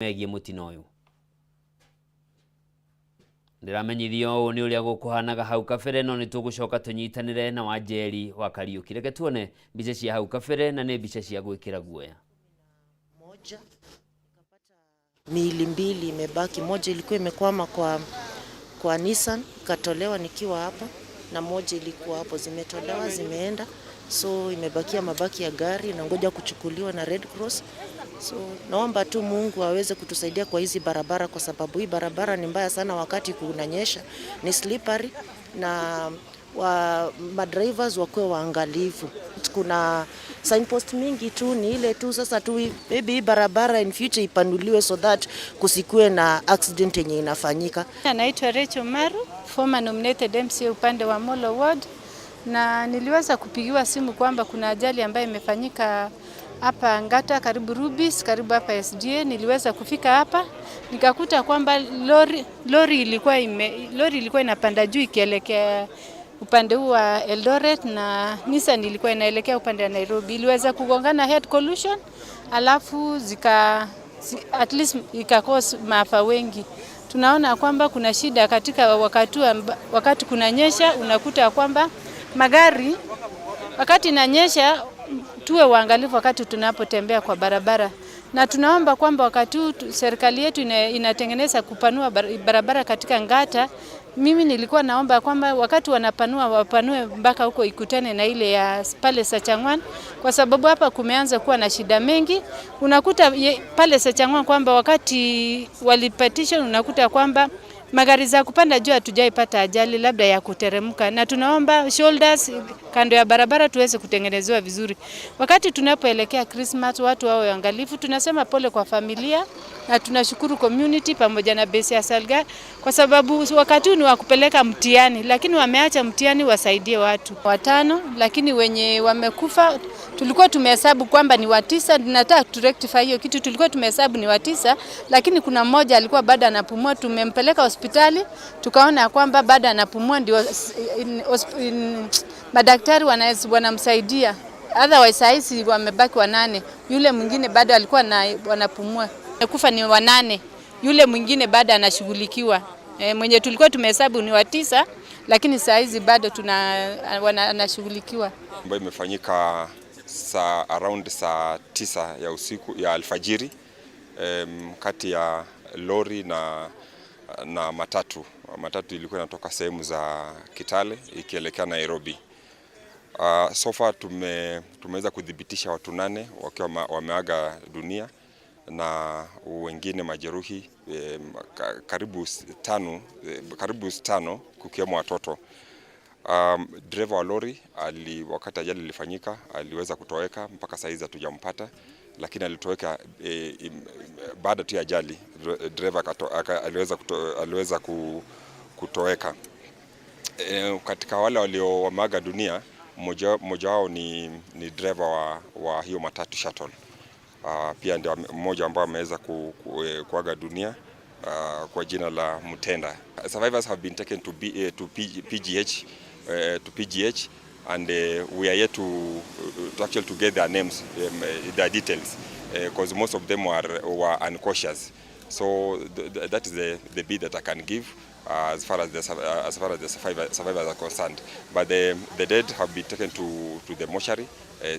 Megiĩ mũtino ũyũ. Ndĩramenyithio ũũ nĩ ũrĩa gũkũhanaga hau kabere, no nĩ tũgũcoka tũnyitanĩre na Wanjeri wa Kariũki. Reke tuone mbica cia hau kabere, na nĩ mbica cia gwĩkĩra guoya. Moja miili mbili imebaki, moja ilikuwa imekwama kwa Nissan ikatolewa nikiwa hapa, na moja ilikuwa hapo, zimetolewa zimeenda, so imebakia mabaki ya gari inangoja kuchukuliwa na Red Cross. So naomba tu Mungu aweze kutusaidia kwa hizi barabara, kwa sababu hii barabara ni mbaya sana wakati kunanyesha, ni slippery na madrivers wakuwe waangalifu. Kuna signpost mingi tu, ni ile tu sasa tu maybe hii barabara in future ipanuliwe so that kusikue na accident yenye inafanyika. Anaitwa Rachel Maru, former nominated MCA upande wa Molo Ward, na niliweza kupigiwa simu kwamba kuna ajali ambayo imefanyika hapa Ngata karibu Rubis, karibu hapa SDA. Niliweza kufika hapa nikakuta kwamba lori ilikuwa inapanda juu ikielekea upande huu wa Eldoret na Nissan ilikuwa inaelekea upande wa Nairobi. Iliweza kugongana head collision, alafu at least ikacause maafa wengi. Tunaona kwamba kuna shida katika wakati kunanyesha, unakuta kwamba magari wakati inanyesha, tuwe waangalifu wakati tunapotembea kwa barabara, na tunaomba kwamba wakati huu serikali yetu inatengeneza kupanua barabara katika Ngata. Mimi nilikuwa naomba kwamba wakati wanapanua wapanue mpaka huko ikutane na ile ya pale Sachangwan, kwa sababu hapa kumeanza kuwa na shida mengi. Unakuta pale Sachangwan kwamba wakati walipartition, unakuta kwamba magari za kupanda juu hatujaipata ajali labda ya kuteremka, na tunaomba shoulders kando ya barabara tuweze kutengenezewa vizuri. Wakati tunapoelekea Christmas, watu wawe waangalifu. Tunasema pole kwa familia na tunashukuru community pamoja na base ya Salga, kwa sababu wakati huu ni wa kupeleka mtihani, lakini wameacha mtihani wasaidie watu watano, lakini wenye wamekufa tulikuwa tumehesabu kwamba ni watisa. Nataka tu rectify hiyo kitu, tulikuwa tumehesabu ni watisa, lakini kuna mmoja alikuwa bado anapumua, tumempeleka hospitali tukaona kwamba bado anapumua, ndio madaktari wanamsaidia. Otherwise saa hizi wamebaki wanane, yule mwingine bado alikuwa wanapumua. Kufa ni wanane, yule mwingine bado anashughulikiwa. Mwenye tulikuwa tumehesabu ni watisa, lakini saa hizi bado anashughulikiwa. Ambayo imefanyika around saa 9 ya usiku ya alfajiri, kati ya lori na matatu. Matatu ilikuwa inatoka sehemu za Kitale ikielekea Nairobi. So far tumeweza kudhibitisha watu 8 wakiwa wameaga dunia na wengine majeruhi, karibu tano kukiwemo watoto. Dereva wa lori wakati ajali ilifanyika aliweza kutoweka, mpaka saa hizi hatujampata, lakini alitoweka baada tu ya ajali. Dereva aliweza kutoweka. Katika wale walioaga dunia, mmoja wao ni dereva wa hiyo matatu shuttle. Pia ndio mmoja ambao ameweza kuaga dunia kwa jina la Mutenda. Survivors have been taken to B, to P, P G H, to PGH, and we are yet to actually to get their names, their details, because most of them were unconscious. So that is the bit that I can give as far as the survivors are concerned. But the dead have been taken to the mortuary,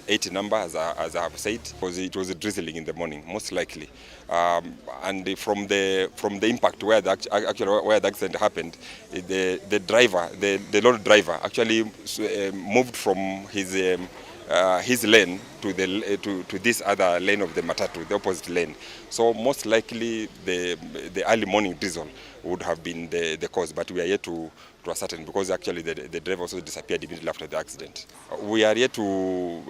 80 number, as I have said, because it was drizzling in the morning, most likely. And from the impact where the actually where the accident happened, the lorry driver actually moved from his lane to this other lane of the matatu, the opposite lane. So most likely the early morning drizzle would have been the cause, but we are yet to ascertain, because actually the driver also disappeared immediately after the accident. We are yet to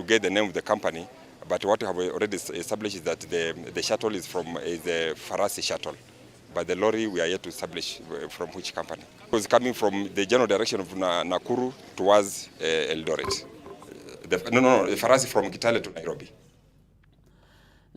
get the name of the company, but what we have already established is that the shuttle is from is the Farasi shuttle. But the lorry we are yet to establish from which company. It was coming from the general direction of Nakuru towards Eldoret. The, no, no, no, the Farasi from Kitale to Nairobi.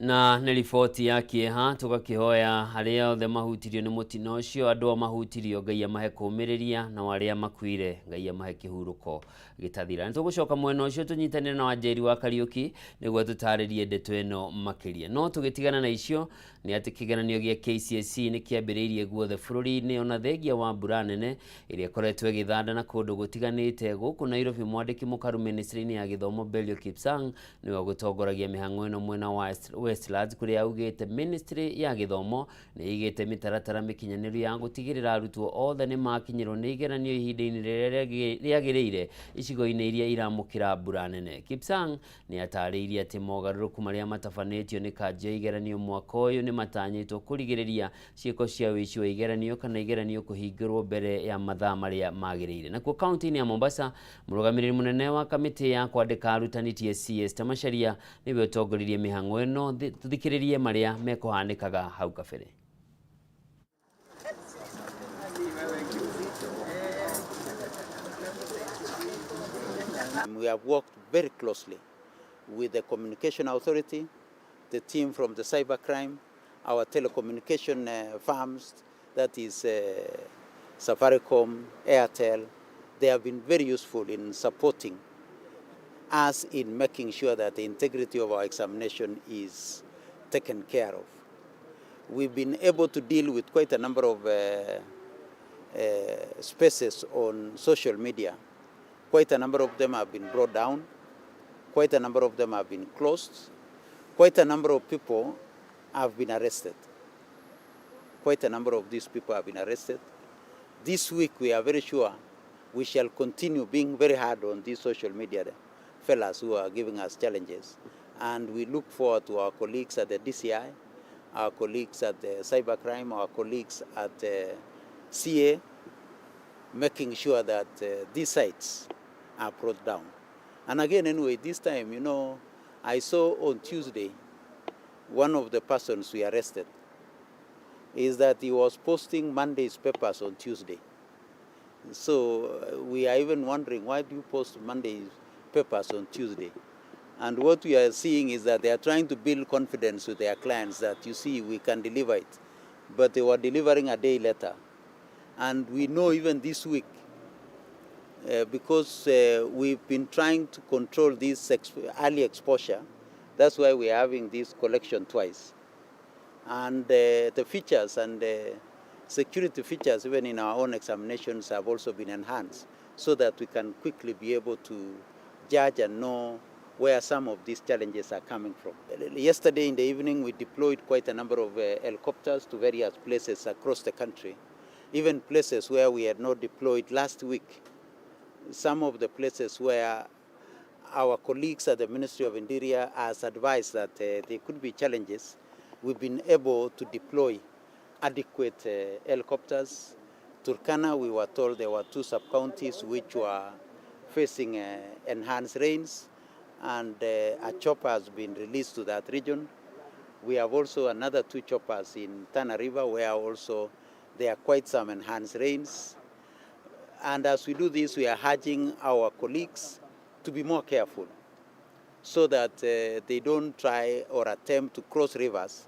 Na nĩ riboti ya kĩeha, tũgakĩhoya arĩa othe mahutirio nĩ mũtino ũcio, andũ a mahutirio Ngai amahe kũũmĩrĩria, na arĩa makuire Ngai amahe kĩhurũko gĩtathira. Nĩ tũgũcoka mwena ũcio tũnyitanĩre na Wanjeri wa Kariũki nĩguo tũtarĩrie ndeto ĩno makĩria. No tũgĩtigana na icio nĩ atĩ kĩgeranio gĩa KCSE nĩ kĩambĩrĩirie guothe bũrũri-inĩ, ona thengia wa mbura nene ĩrĩa ĩkoretwo ĩgĩthanda na kũndũ gũtiganĩte gũkũ Nairobi. Mwandĩki mũkaru ministry-inĩ ya gĩthomo Belio Kipsang nĩwe ũgũtongoragia mĩhang'o ĩno mwena wa Westlands, kũrĩa augĩte ministry ya gĩthomo nĩ ĩigĩte mĩtaratara mĩkinyanĩru ya gũtigĩrĩra arutwo othe nĩ makinyĩrwo nĩ igeranio ihinda-inĩ rĩrĩa rĩagĩrĩire icigo-inĩ iria iramũkĩra mbura nene. Kipsang nĩ atarĩirie atĩ mogarũrũku marĩa matabanĩtio nĩ kanjũ ya igeranio mwaka ũyũ nĩ matanyĩtwo kũrigĩrĩria ciĩko cia ũici wa igeranio kana igeranio kũhingũrwo mbere ya mathaa marĩa magĩrĩire. Nakuo kaunti-inĩ ya Mombasa, mũrũgamĩrĩri mũnene wa kamĩtĩ ya kwandĩka arutani TSC Esther Macharia nĩwe ũtongoririe mĩhang'o ĩno. Tũthikĩrĩrie marĩa mekũhanĩkaga hau kabere. We have worked very closely with the Communication Authority, the team from the cybercrime, our telecommunication firms, that is Safaricom, Airtel. They have been very useful in supporting us in making sure that the integrity of our examination is taken care of. We've been able to deal with quite a number of spaces on social media. Quite a number of them have been brought down. Quite a number of them have been closed. Quite a number of people have been arrested. Quite a number of these people have been arrested. This week we are very sure we shall continue being very hard on these social media fellas who are giving us challenges. And we look forward to our colleagues at the DCI, our colleagues at the cybercrime, our colleagues at the CA, making sure that these sites are brought down. And again, anyway, this time, you know, I saw on Tuesday, one of the persons we arrested is that he was posting Monday's papers on Tuesday. So we are even wondering, why do you post Monday's papers on Tuesday? And what we are seeing is that they are trying to build confidence with their clients that, you see, we can deliver it. But they were delivering a day later. And we know even this week, because we've been trying to control this early exposure, that's why we're having this collection twice. And the features and the security features, even in our own examinations, have also been enhanced so that we can quickly be able to judge and know where some of these challenges are coming from. Yesterday in the evening, we deployed quite a number of helicopters to various places across the country, even places where we had not deployed last week. Some of the places where our colleagues at the Ministry of Interior has advised that there could be challenges, we've been able to deploy adequate helicopters. Turkana, we were told there were 2 sub-counties which were facing enhanced rains, and a chopper has been released to that region. We have also another 2 choppers in Tana River where also there are quite some enhanced rains. And as we do this, we are urging our colleagues to be more careful so that they don't try or attempt to cross rivers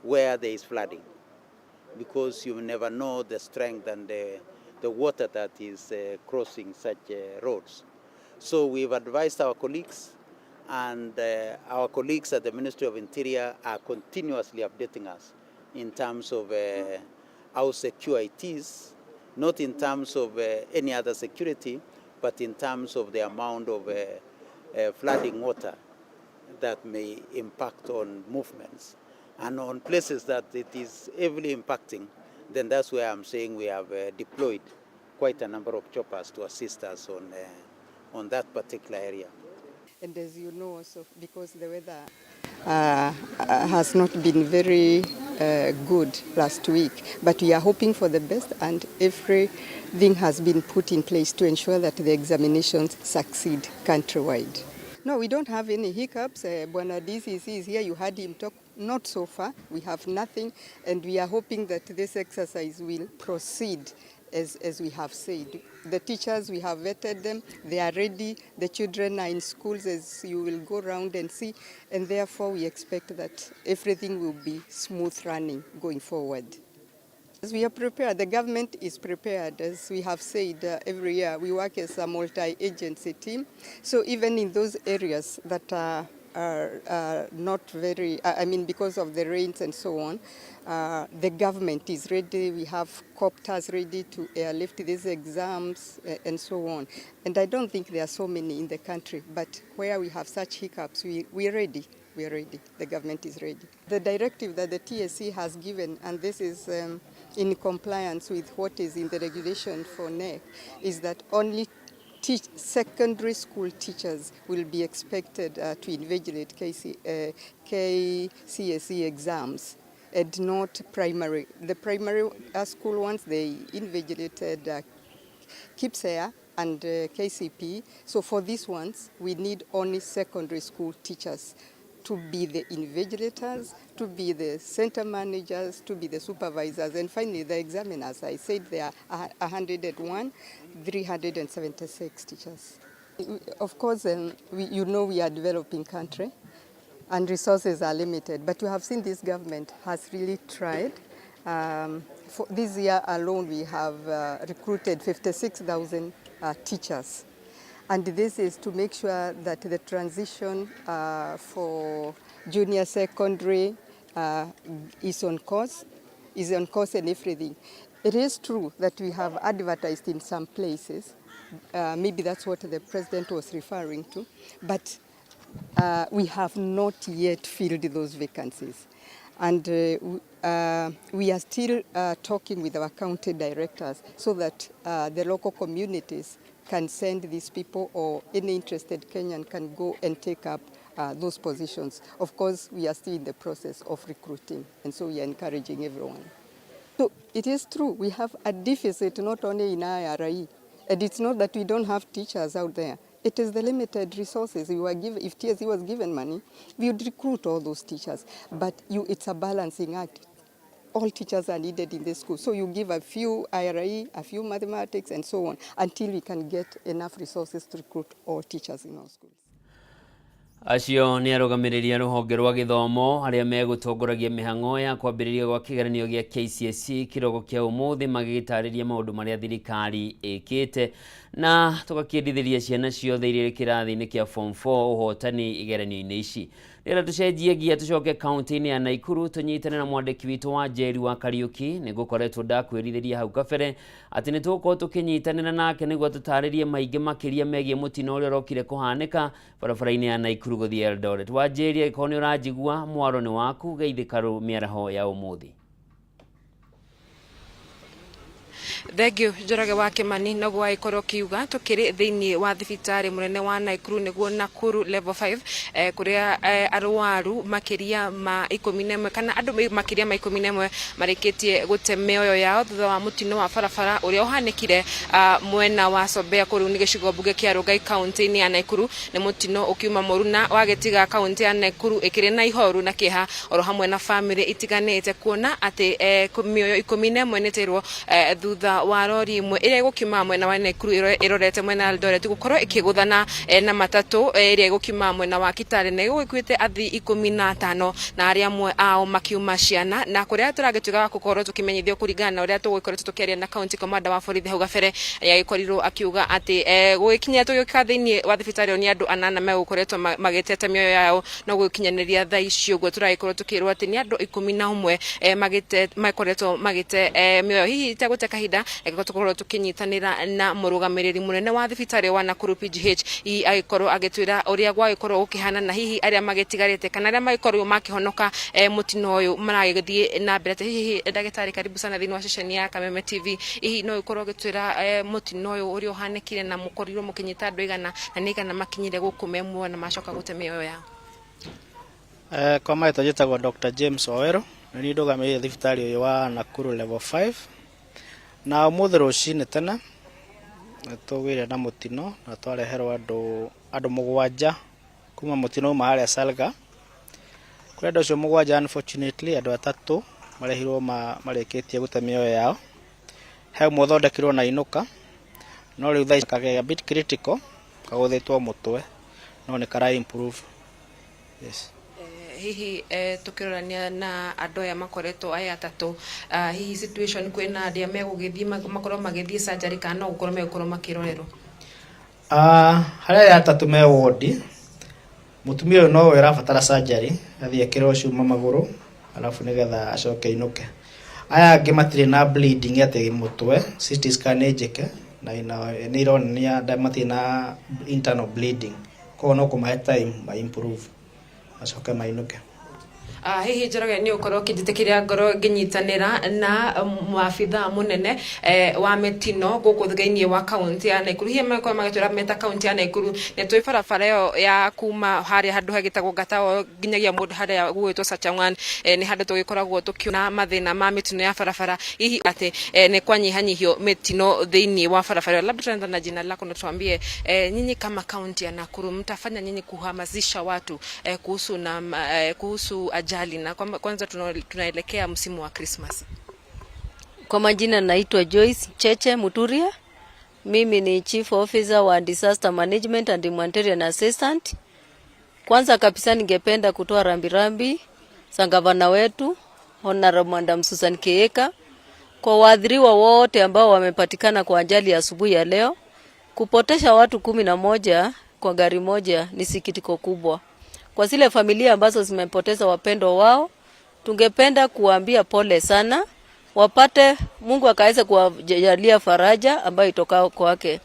where there is flooding, because you never know the strength and the water that is crossing such roads. So we've advised our colleagues, and our colleagues at the Ministry of Interior are continuously updating us in terms of how secure it is, not in terms of any other security, but in terms of the amount of flooding water that may impact on movements. And on places that it is heavily impacting, then that's where I'm saying we have deployed quite a number of choppers to assist us on that particular area. And as you know also, because the weather has not been very good last week, but we are hoping for the best, and everything has been put in place to ensure that the examinations succeed countrywide. No, we don't have any hiccups. Bwana DCC is here. You heard him talk. Not so far. We have nothing, and we are hoping that this exercise will proceed As we have said, the teachers, we have vetted them, they are ready, the children are in schools, as you will go round and see, and therefore we expect that everything will be smooth running going forward. As we are prepared, the government is prepared. As we have said, every year we work as a multi-agency team. So even in those areas that are not very, I mean, because of the rains and so on, the government is ready. We have copters ready to airlift these exams and so on. And I don't think there are so many in the country, but where we have such hiccups, we're ready. We are ready. The government is ready. The directive that the TSC has given, and this is in compliance with what is in the regulation for KNEC, is that only secondary school teachers will be expected to invigilate KCSE exams and not primary. The primary school ones, they invigilated KPSEA and KCPE. So for these ones, we need only secondary school teachers to be the invigilators, to be the center managers, to be the supervisors, and finally the examiners. I said there are 101, 376 teachers. Of course, we are a developing country and resources are limited, but you have seen this government has really tried. For this year alone, we have recruited 56,000 teachers. And this is to make sure that the transition for junior secondary is on course and everything. It is true that we have advertised in some places. Maybe that's what the president was referring to, but we have not yet filled those vacancies. And we are still talking with our county directors so that the local communities can send these people, or any interested Kenyan can go and take up those positions. Of course, we are still in the process of recruiting, and so we are encouraging everyone. So it is true, we have a deficit not only in IRE, and it's not that we don't have teachers out there. It is the limited resources we were given. If TSC was given money, we would recruit all those teachers. But it's a balancing act. All teachers are needed in this school. So you give a few IRE, a few mathematics, and so on, until we can get enough resources to recruit all teachers in our schools. Acio nĩ arũgamĩrĩri a rũhonge rwa gĩthomo arĩa megũtongoragia mĩhang'o ya kwambĩrĩria gwa kĩgeranio gĩa KCSE kĩroko kĩa ũmũthĩ, magĩgĩtarĩria maũndũ marĩa thirikari ĩkĩte, na tũgakĩendithĩria ciana ciothe iria irĩ kĩrathi-inĩ kĩa form 4 ũhotani igeranio-inĩ ici. Rĩrĩa tũcenjie ngia tũcoke kaunti-inĩ ya Naikuru, tũnyitane na mwandĩki witũ wa Njeri wa Kariuki. Nĩ ngũkoretwo ndakwĩrithĩria hau kabere atĩ nĩ tũgũkorwo tũkĩnyitanĩra nake nĩguo tũtarĩrie maingĩ makĩria megiĩ mũtino ũrĩa ũrokire kũhanĩka barabara-inĩ ya Naikuru gũthiĩ Eldoret. Wa Njeri, angĩkorwo nĩ ũranjigua, mwaro nĩ waku, geithĩka mĩaraho ya ũmũthĩ. Thengiũ, Njoroge wa Kimani. Noguo wagĩkorwo ũkiuga, tũkĩrĩ thĩinĩ wa thibitarĩ mũnene wa Nakuru, nĩguo Nakuru Level 5, kũrĩa arwaru makĩria ma 11, kana andũ makĩria ma 11 marĩkĩtie gũte mĩoyo yao thutha wa mũtino wa barabara ũrĩa ũhanĩkire mwena wa Sobea, kũrĩu nĩ gĩcigo mbunge kĩa Rongai, kaunti-inĩ ya Nakuru. Nĩ mũtino ũkiuma mũru na wagĩtiga kaunti ya Nakuru ĩkĩrĩ na ihoru na kĩeha, oro hamwe na bamĩrĩ itiganĩte, kuona atĩ mĩoyo 11 nĩteirwo thutha wa rori ĩmwe ĩrĩa ĩgũkiuma mwena wa Nakuru ĩrorete mwena wa Eldoret gũkorwo ĩkĩgũthana na matatũ ĩrĩa ĩgũkiuma mwena wa Kitale, na ĩgũgĩkuĩte athii 15, na arĩa amwe ao makiuma ciana. Na kũrĩa tũragĩtuĩka wa gũkorwo tũkĩmenyithio kũringana na ũrĩa tũgũkoretwo tũkĩaria na county commander wa borithi hau gabere, agĩkorirwo akiuga atĩ gũgĩkinya tũgĩũka thĩinĩ wa thibitarĩ ĩyo nĩ andũ anana megũkoretwo magĩtete mĩoyo yao, no gũkinyanĩria thaa ici ũguo tũragĩkorwo tũkĩrwo atĩ nĩ andũ 11 magĩte makoretwo magĩte mĩoyo. Hihi itegũte kahinda, reke tũkorwo tũkĩnyitanĩra na mũrũgamĩrĩri mũnene wa thibitarĩ wa Nakuru PGH, hihi agĩkorwo agĩtwĩra ũrĩa gwagĩkorwo gũkĩhana, na hihi arĩa magĩtigarĩte kana arĩa magĩkorwo makĩhonoka mũtino ũyũ maragĩthiĩ na mbere atĩa. Hihi ndagĩtarĩ, karibu sana thĩinĩ wa ceceni ya Kameme TV. Hihi no ũkorwo ũgĩtwĩra mũtino ũyũ ũrĩa ũhanĩkire, na mũkorirwo mũkĩnyita andũ igana, na nĩ igana makinyire gũkũ me muoyo na macoka gũte mĩoyo yao? Kwa marĩtwa njĩtagwo Dr. James Owero, na niĩ ndũgamĩrĩire thibitarĩ ũyũ wa Nakuru Level 5. Na ũmũthĩ rũcinĩ tene nĩ tũgĩire na mũtino na twareherwo andũ mũgwanja kuma mũtino uma harĩa Salga. Kũrĩ andũ acio mũgwanja, unfortunately andũ atatũ marehirwo marĩkĩtie gũte mĩoyo yao. He ũmwe ũthondekirwo na inũka, no rĩu thaa ici kage a bit critical, kagũthĩtwo mũtwe, no nĩ kara improve. Yes. Hihi tukirorania na andu aya makoretwo aya atatu, hihi situation kwina aria megugithie makorwo magithie surgery kana no gukorwo megukorwo makirorerwo? Harĩ aya atatũ me wodi, mũtumia ũyũ nowe ũrabatara surgery, athiĩ ekĩrwo cuma magũrũ, alafu nĩgetha acoke ainũke. Aya angĩ matirĩ na bleeding atĩ mũtwe, CT scan nĩ njĩke na nĩ ironania matirĩ na internal bleeding, koguo no kũmahe time ma improve macoke mainũke. Hihi Njoroge nĩ ũkorwo ũkĩnjĩtĩkĩria ngorwo ngĩnyitanĩra na maabithaa mũnene wa mĩtino gũkũ thĩinĩ wa kaunti ya Nakuru? Hihi megũkorwo magĩtwĩra meta kaunti ya Nakuru nĩ twĩ barabara ĩyo ya kuma harĩa handũ hagĩtagwo Ngatao nginyagia mũndũ harĩa gũgwĩtwo Sachangwan, nĩ handũ tũgĩkoragwo tũkĩona mathĩna ma mĩtino ya barabara, hihi atĩ nĩ kwanyihanyihio mĩtino thĩinĩ wa barabara ĩyo? Labda tuanza na jina lako na tuambie, nyinyi kama kaunti ya Nakuru mtafanya nini kuhamasisha watu kuhusu ajali na kwanza tunaelekea msimu wa Christmas? Kwa majina naitwa Joyce Cheche Muturia. Mimi ni Chief Officer wa Disaster Management and Humanitarian Assistant. Kwanza kabisa ningependa kutoa rambirambi za gavana wetu Honorable Madam Susan Kihika kwa waathiriwa wote ambao wamepatikana kwa ajali ya asubuhi ya leo. Kupotesha watu 11 kwa gari moja ni sikitiko kubwa. Kwa zile familia ambazo zimepoteza wapendwa wao, tungependa kuwaambia pole sana, wapate Mungu akaweze kuwajalia faraja ambayo itokao kwake.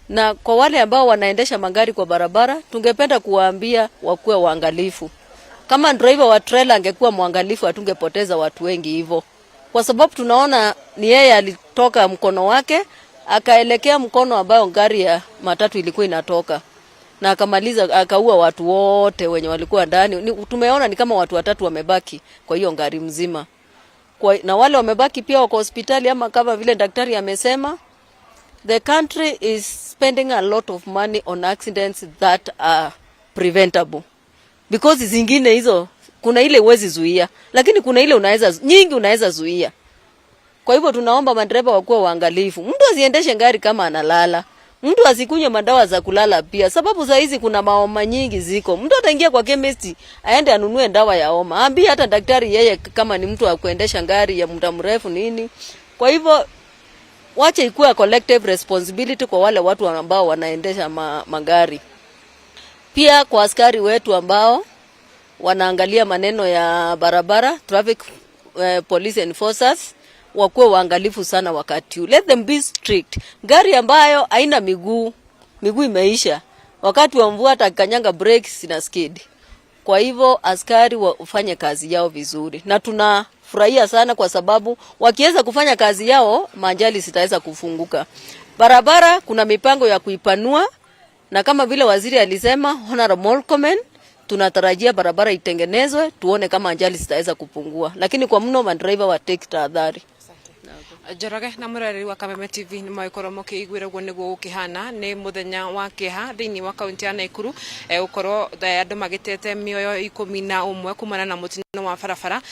Na kwa wale ambao wanaendesha magari kwa barabara, tungependa kuwaambia wakuwe waangalifu. Kama driver wa trailer angekuwa mwangalifu, hatungepoteza watu wengi hivyo. Kwa sababu tunaona ni yeye alitoka mkono wake akaelekea mkono ambao gari ya matatu ilikuwa inatoka, na akamaliza akaua watu wote wenye walikuwa ndani. Tumeona ni kama watu watatu wamebaki kwa hiyo gari mzima. Na wale wamebaki pia wako hospitali, ama kama vile daktari amesema, the country is spending a lot of money on accidents that are preventable. Because zingine hizo kuna ile huwezi zuia, lakini kuna ile unaweza, nyingi unaweza zuia. Kwa hivyo tunaomba madereva wakuwe waangalifu. Mtu asiendeshe gari kama analala. Mtu asikunywe madawa za kulala pia, sababu saa hizi kuna mahoma nyingi ziko. Mtu ataingia kwa chemist aende anunue dawa ya homa. Ambie hata daktari yeye kama ni mtu wa kuendesha gari ya muda mrefu nini. Kwa hivyo wache ikuwe collective responsibility kwa wale watu ambao wanaendesha magari. Pia kwa askari wetu ambao wanaangalia maneno ya barabara, traffic police enforcers, wakuwe waangalifu sana wakati huu. Let them be strict. Gari ambayo haina miguu, miguu imeisha, wakati wa mvua hata kanyanga brakes ina skid. Kwa hivyo askari wafanye kazi yao vizuri, na tunafurahia sana kwa sababu wakiweza kufanya kazi yao, majali zitaweza kufunguka. Barabara kuna mipango ya kuipanua, na kama vile waziri alisema Honorable Murkomen, tunatarajia barabara itengenezwe, tuone kama ajali zitaweza kupungua, lakini kwa mno madriver wa take tahadhari. Njoroge na mũroreri wa Kameme TV, nĩ magĩkorwo mũkĩiguĩra ũguo nĩguo gũkĩhana. Nĩ mũthenya wa kĩeha thĩinĩ wa kaunti ya Nakuru, gũkorwo andũ magĩtete mĩoyo 11 kumana na mũtino wa barabara,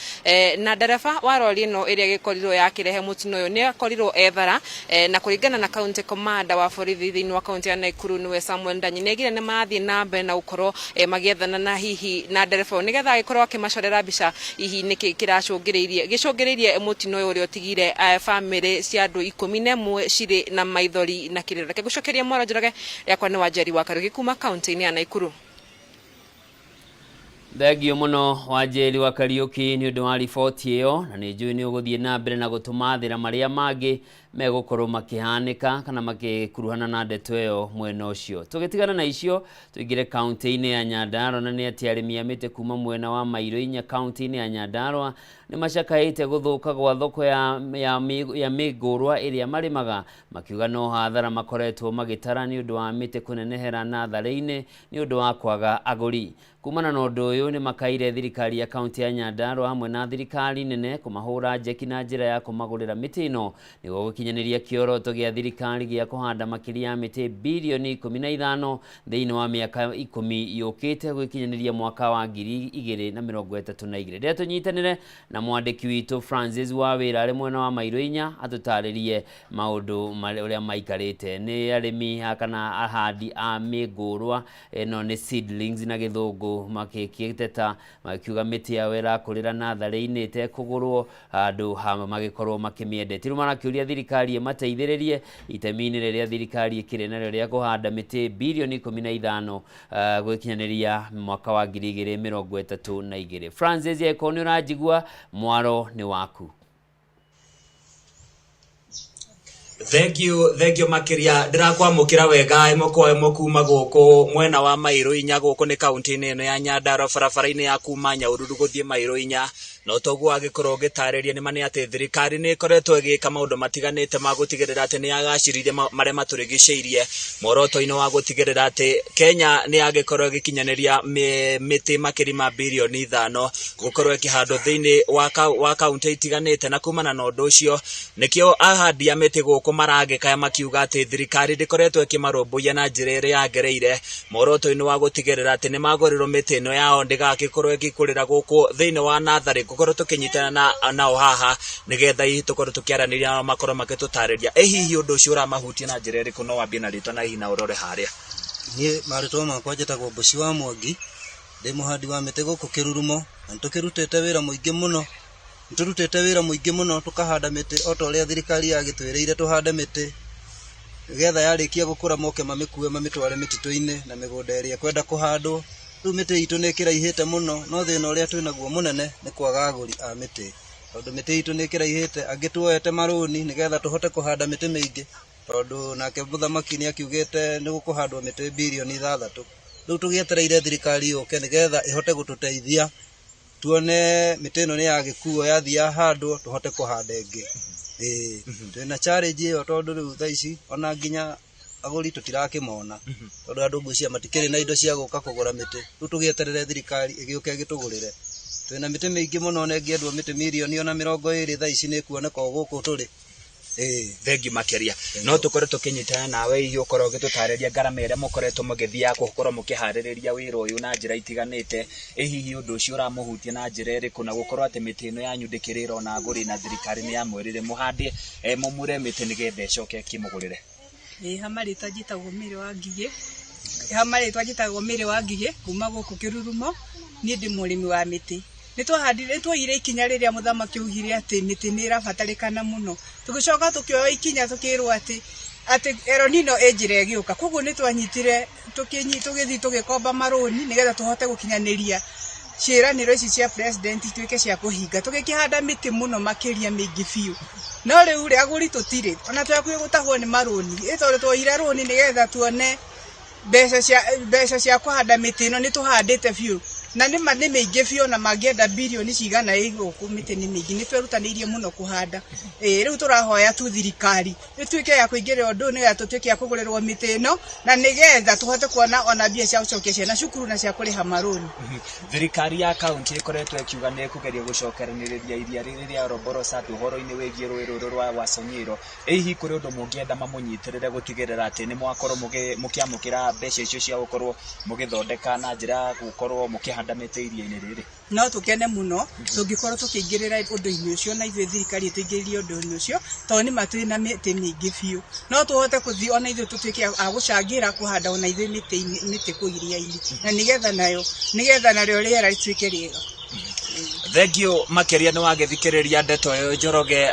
na ndereba wa rori ĩno ĩrĩa ĩgĩkorirwo yakĩrehe mũtino ũyũ nĩ akorirwo ethara, na kũringana na county commander wa borithi thĩinĩ wa kaunti ya Nakuru, nĩwe Samuel Ndanyi, nĩ aigire nĩ marathiĩ na mbere na gũkorwo magĩethana na hihi na ndereba ũyũ nĩgetha agĩkorwo akĩmacorera mbica hihi nĩkĩ kĩracũngĩrĩirie gĩcũngĩrĩirie mũtino ũyũ ũrĩa ũtigire bamĩrĩ cia andũ 11 cirĩ na maithori na kĩrĩro. Reke ngũcokerie mwaro Njoroge, rĩakwa nĩ Wanjeri wa Karugi kuma kaunti-inĩ ya Nakuru. Thengio mũno Wanjeri wa Kariũki nĩ ũndũ wa riboti ĩyo, na nĩ njũĩ nĩ ũgũthiĩ na mbere na gũtũmathĩra marĩa mangĩ megũkorwo makĩhanĩka kana makĩkuruhana na ndeto ĩyo mwena ũcio. Tũgĩtigana na icio, tũingĩre kaunti-inĩ ya Nyandarua, na nĩ atĩ arĩmi a mĩtĩ kuma mwena wa Mairũ 4 kaunti-inĩ ya Nyandarua nĩ macakaĩte gũthũka gwa thoko ya mĩngũrwa ĩrĩa marĩmaga, makiuga no hathara makoretwo magĩtara nĩ ũndũ wa mĩtĩ kũnenehera natharĩ-inĩ nĩ ũndũ wa kwaga agũri. Kumana na ũndũ ũyũ nĩ makaire thirikari ya kaunti ya Nyandarua hamwe na thirikari nene kũmahũra njeki na njĩra ya kũmagũrĩra mĩtĩ ĩno nĩguo gũkinyanĩria kĩoroto gĩa thirikari gĩa kũhanda makĩria ya mĩtĩ birioni 15 thĩinĩ wa mĩaka 10 yũkĩte gũkinyanĩria mwaka wa 2032. Rĩrĩa tũnyitanĩre na Na mwandĩki witũ Francis Wawĩra arĩ mwena wa Mairũ Inya atũtarĩrie maũndũ ũrĩa maikarĩte. Nĩ arĩmi kana ahandi a mĩngũrwa, ĩno nĩ seedlings na gĩthũngũ, makĩteta makiuga mĩtĩ yao ĩrakũrĩra natharĩ-inĩ ĩtekũgũrwo handũ ha magĩkorwo makĩmĩendetie. Rĩu marakĩũria thirikari ĩmateithĩrĩrie itemi-inĩ rĩrĩa thirikari ĩkĩrĩ narĩo rĩa kũhanda mĩtĩ birioni 15 gwĩkinyanĩria mwaka wa 2032. Francis, angĩkorwo nĩ ũranjigua, mwaro nĩ waku. Thank you, thank you makiria. Ndirakwamũkĩra wega ĩmwe kwa ĩmwe kuma gũkũ mwena wa Mairũ Inya. Gũkũ nĩ kaunti-inĩ ĩno ya Nyandarua, barabara-inĩ ya kuma Nyahururu gũthiĩ Mairũ Inya. No toguo agĩkorwo ũgĩtarĩria, nĩ ma nĩ atĩ thirikari nĩ ĩkoretwo ĩgĩka maũndũ matiganĩte ma gũtigĩrĩra atĩ nĩ yagacĩrithia marĩa matũrigicĩirie, muoroto-inĩ wa gũtigĩrĩra atĩ Kenya nĩ yagĩkorwo ĩgĩkinyanĩria mĩtĩ makĩria ma birioni 5 gũkorwo ĩkĩhandwo thĩinĩ wa kaunti itiganĩte. Na kumana na ũndũ ũcio, nĩkĩo ahandi a mĩtĩ gũkũ maragĩkaya makiuga atĩ thirikari ndĩkoretwo ĩkĩmarũmbũiya na njĩra ĩrĩa yagĩrĩire, muoroto-inĩ wa gũtigĩrĩra atĩ nĩ magũrĩrwo mĩtĩ ĩno yao ndĩgagĩkorwo ĩgĩkũrĩra gũkũ thĩinĩ wa natharĩ. Gũkorwo tũkĩnyitana na nao haha nĩgetha hihi tũkorwo tũkĩaranĩria nao makorwo magĩtũtarĩria ĩ hihi ũndũ ũcio ũramahutia na njĩra ĩrĩkũ. No wambie na rĩtwa na hihi na ũrore harĩa. Niĩ marĩtwa makwa njĩtagwo Mbuci wa Mwangi, ndĩ mũhandi wa mĩtĩ gũkũ Kĩrurumo, na nĩtũkĩrutĩte wĩra mũingĩ mũno, nĩtũrutĩte wĩra mũingĩ mũno tũkahanda mĩtĩ o ta ũrĩa thirikari yagĩtwĩrĩire tũhande mĩtĩ, nĩgetha yarĩkia gũkũra moke mamĩkue mamĩtware mĩtitũ-inĩ na mĩgũnda ĩrĩa ĩkwenda kũhandwo. Rĩu mĩtĩ itũ nĩ ĩkĩraihĩte mũno, no thĩna ũrĩa twĩnaguo mũnene nĩ kwaga agũri a mĩtĩ, tondũ mĩtĩ itũ nĩ ĩkĩraihĩte. Angĩ tuoete marũni nĩgetha tũhote kũhanda mĩtĩ mĩingĩ, tondũ nake mũthamaki nĩ akiugĩte nĩ gũkũhandwo mĩtĩ birioni 6. Rĩu tũgĩetereire thirikari yũke nĩgetha ĩhote gũtũteithia tuone mĩtĩ ĩno nĩ yagĩkuo yathiĩ yahandwo, tũhote kũhanda ĩngĩ. Ĩĩ, twĩna challenge ĩyo, tondũ rĩu thaa ici ona nginya agũri tũtirakĩmona, tondũ andũ ngwĩciria matikĩrĩ na indo cia gũka kũgũra mĩtĩ. Rĩu tũgĩeterere thirikari ĩgĩũke ĩgĩtũgũrĩre. Twĩna mĩtĩ mĩingĩ mũno, ona ĩngĩendwo mĩtĩ mirioni ona 20 thaa ici nĩ ĩkuoneka o gũkũ tũrĩ. Ĩĩ. Thengi makĩria. No tũkorwo tũkĩnyitana nawe hihi ũkorwo ũgĩtũtarĩria ngarama ĩrĩa mũkoretwo mũgĩthiĩ ya gũkorwo mũkĩharĩrĩria wĩra ũyũ na njĩra itiganĩte. Ĩ hihi ũndũ ũcio ũramũhutia na njĩra ĩrĩkũ, na gũkorwo atĩ mĩtĩ ĩno yanyu ndĩkĩrĩ ĩrona agũri, na thirikari nĩ yamwĩrire mũhande mũmure mĩtĩ nĩgetha ĩcoke ĩkĩmũgũrĩre? Ĩĩ, ha marĩtwa njĩtagwo Mary wa Ngigĩ. Ha marĩtwa njĩtagwo Mary wa Ngigĩ kuma gũkũ Kĩrurumo. Niĩ ndĩ mũrĩmi wa mĩtĩ. Nĩ twahandire, nĩ tuoire ikinya rĩrĩa mũthamaki augire atĩ mĩtĩ nĩ ĩrabatarĩkana mũno. Tũgĩcoka tũkĩoya ikinya tũkĩrwo atĩ El Nino ĩ njĩra ĩgĩũka. Koguo nĩ twanyitire tũgĩthiĩ tũgĩkomba marũni nĩgetha tũhote gũkinyanĩria ciĩranĩro ici cia president ituĩke cia kũhinga. Tũgĩkĩhanda mĩtĩ mũno makĩria mĩingĩ biũ. No rĩu rĩ, agũri tũtirĩ, ona twĩ hakuhĩ gũtahwo nĩ marũni. Ĩ tondũ tuoire rũni nĩgetha tuone mbeca cia kũhanda mĩtĩ ĩno, nĩ tũhandĩte biũ na nĩ ma nĩ mĩingĩ biũ, na mangĩenda birioni cigana ĩ gũkũ mĩtĩ nĩ mĩingĩ. Nĩ twerutanĩirie mũno kũhanda. Ĩ rĩu tũrahoya tu thirikari ĩtuĩke ya kũingĩrĩra ũndũ ũyũ nĩgetha tũtuĩke ya kũgũrĩrwo mĩtĩ ĩno, na nĩgetha tũhote kuona ona mbia cia gũcokia ciana cukuru na cia kũrĩha marũni. Thirikari ya kaunti ĩkoretwo ĩkiuga nĩ ĩkũgeria gũcokeranĩrĩria iria rĩrĩ rĩa Oroborosat ũhoro-inĩ wĩgiĩ rũĩ rũrũ rwa Wasonyiro. Ĩ hihi kũrĩ ũndũ mũngĩenda mamũnyitĩrĩre gũtigĩrĩra atĩ nĩ mwakorwo mũkĩamũkĩra mbeca icio cia gũkorwo mũgĩthondeka na njĩra ya gũkorwo mũkĩhanda mĩtĩ iria-inĩ rĩrĩ? No tũkene mũno tũngĩkorwo tũkĩingĩrĩra ũndũ-inĩ ũcio, na ithuĩ thirikari ĩtũingĩrĩrie ũndũ-inĩ ũcio, tondũ nĩ ma twĩna mĩtĩ mĩingĩ biũ. No tũhote kũthiĩ ona ithuĩ tũtuĩke a gũcangĩra kũhanda ona ithuĩ mĩtĩ kũu iria-inĩ, na nĩgetha nayo nĩgetha narĩo rĩera rĩtuĩke rĩega. Thengiũ makĩria. Nĩ wagĩthikĩrĩria ndeto ĩyo, Njoroge,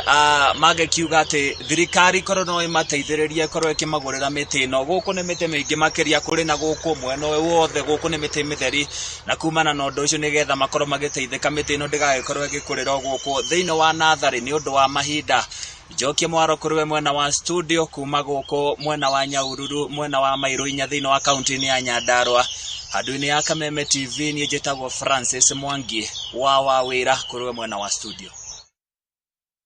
magĩkiuga atĩ thirikari korwo no ĩmateithĩrĩrie ĩkorwo ĩkĩmagũrĩra mĩtĩ ĩno. Gũkũ nĩ mĩtĩ mĩingĩ makĩria kũrĩ na gũkũ mwena ũyũ wothe, gũkũ nĩ mĩtĩ mĩtheri, na kumana na ũndũ ũcio nĩgetha makorwo magĩteithĩka mĩtĩ ĩno ndĩgagĩkorwo ĩgĩkũrĩra o gũkũ thĩinĩ wa natharĩ nĩ ũndũ wa mahinda. Njokie mwaro kũrĩ we mwena wa studio kuma gũkũ mwena wa Nyahururu, mwena wa Mairũ Inya, thĩinĩ wa kaunti-inĩ ya Nyandarua, handũ-inĩ ya Kameme TV. Niĩ njĩtagwo Francis Mwangi wa wĩra. Kũrĩ we mwena wa studio.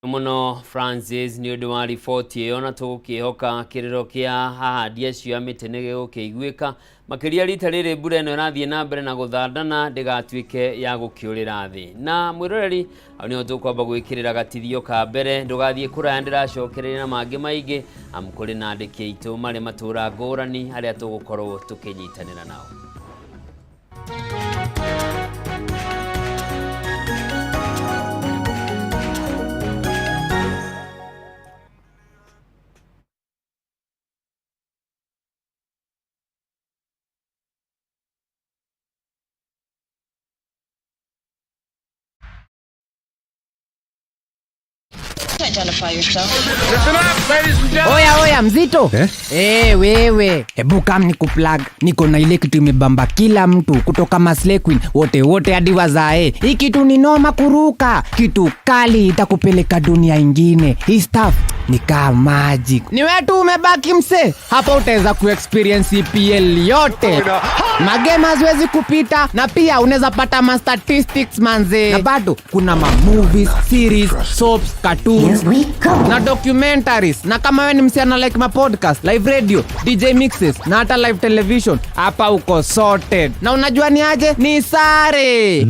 Mũno Francis nĩ ũndũ wa riboti ĩyo, na tũgũkĩhoka kĩrĩro kĩa ahandi acio a mĩtĩ nĩ gĩgũkĩiguĩka makĩria rita rĩrĩ mbura ĩno ĩrathiĩ na mbere na gũthandana ndĩgatuĩke ya gũkĩũrĩra thĩ. Na mwĩroreri, hau nĩho tũkwamba gwĩkĩrĩra gatithio ka mbere. Ndũgathiĩ kũraya, ndĩracokereria na mangĩ maingĩ, amu kũrĩ na andĩki aitũ marĩ matũũra ngũrani arĩa tũgũkorwo tũkĩnyitanĩra nao. Oya oya mzito eh? Wewe hebu kam nikuplug, niko na ile kitu imebamba kila mtu kutoka Maslay Queen wote wote hadi wazae. Hii kitu ni noma kuruka, kitu kali itakupeleka dunia ingine. Hii stuff ni kama magic. Ni wewe tu umebaki mse, hapa utaweza kuexperience EPL yote. Magame haziwezi kupita, na pia unaweza pata ma statistics manze, na bado kuna ma movies, series, soaps, cartoons na documentaries. Na kama wewe ni msichana like ma podcast, live radio, DJ mixes na hata live television, hapa uko sorted. Na unajua ni aje? Ni sare.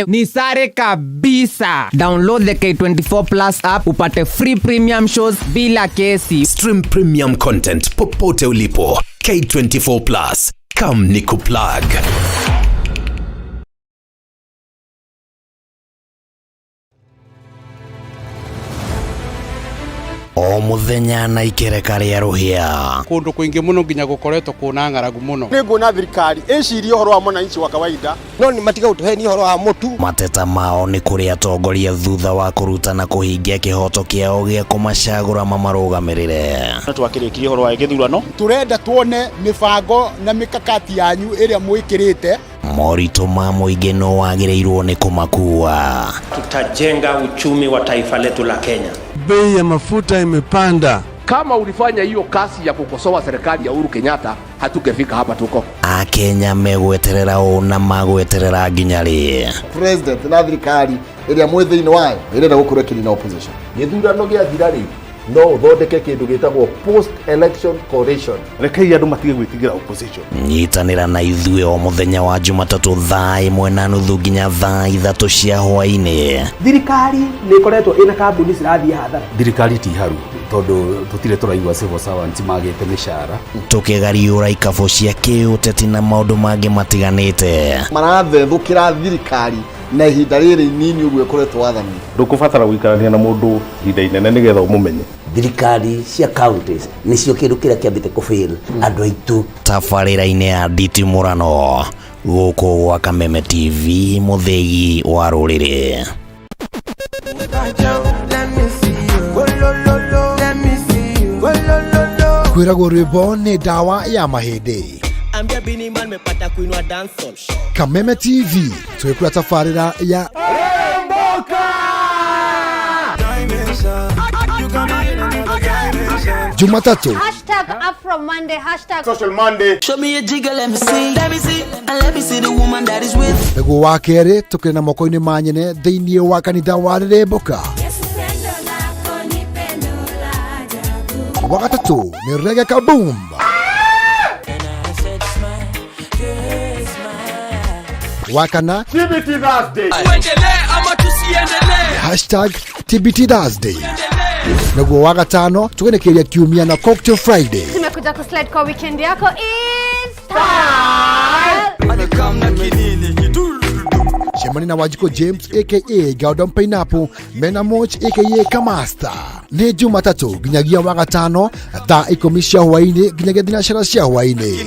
Ni sare kabisa. Download the K24 Plus app upate free premium shows bila kesi. Stream premium content popote ulipo. K24 Plus. Come nikuplug. O muthenya na ikereka rĩa rũhĩa. Kundu kwingi muno nginya gukoretwo kuna ng'aragu muno. Nĩ nguona thirikari ĩcirie ũhoro wa mwananchi wa kawaida, no nĩ matiga gũtũhenia ũhoro wa mũtu. Mateta mao nĩ kũrĩ atongoria thutha wa kũruta na kũhingia kĩhoto kĩao gĩa kũmacagũra mamarũgamĩrĩre. Twakĩrĩkirie ũhoro wa gĩthurano. Turenda tuone mĩbango na mikakati yanyu ĩrĩa mwĩkĩrĩte. Moritũ ma mũingĩ no wagĩrĩirwo nĩ kũmakua. Tutajenga uchumi wa taifa letu la Kenya. Bei ya mafuta imepanda. Kama ulifanya hiyo kazi ya kukosoa serikali ya Uhuru Kenyatta, hatungefika hapa tuko. Akenya megweterera ũ na magweterera nginya rĩ? President na thirikari ĩrĩa mwĩ thĩinĩ wayo ĩrenda gũkorwo ĩkĩnina opposition. Gĩthurano gĩathira rĩ, no ũthondeke kĩndũ gĩtagwo post election coalition. Rekei andũ matige gwĩtigĩra opposition. Nyitanĩra na ithuĩ o mũthenya wa Jumatatũ thaa 1:30 nginya thaa 3 cia hwaĩ-inĩ. Thirikari nĩ ĩkoretwo ĩna kambuni cirathiĩ hathara. Thirikari ti haru tondũ tũtirĩ tũraigua civil servants magĩte mĩcara. Tũkĩgariũra ikabũ cia kĩũteti na maũndũ mangĩ matiganĩte. Marathethũkĩra thirikari na ihinda rĩrĩ inini ũguo ĩkoretwo wathani. Ndũkũbatara gũikarania na mũndũ ihinda inene nĩgetha ũmũmenye. Thirikari cia counties nĩcio kĩndũ kĩrĩa kĩambĩte kũfail andũ aitũ. Tabarĩra-inĩ ya nditimũrano gũkũ gwa Kameme TV, mũthĩgi wa rũrĩrĩ. Kwĩragwo rwĩmbo nĩ ndawa ya mahĩndĩ. Kameme TV twĩkũra tabarĩra ya Jumatatu #Afro Monday, #Social Monday. Show me a jigger, let me see. Let me see, and let me see the woman that is with. Nĩguo wa kerĩ tũkĩrĩ na moko-inĩ ma nyene thĩinĩ wa kanitha wa Rĩrĩmbũka. Wa gatatũ nĩ Reggae Kaboom. Wa kana TBT Thursday. Tuendelee ama tusiendelee? #TBT Thursday. Naguo wa gatano tũgenekeria kiumia na Cocktail Friday. Tumekuja kuslide kwa weekend yako in style. Cemani na Wanjikũ James aka Gordon Pineapple mena Moch aka Kamasta. Nĩ Jumatatũ nginyagia wa gatano thaa 10 cia hwaĩ-inĩ nginyagia thinacara cia hwaĩ-inĩ.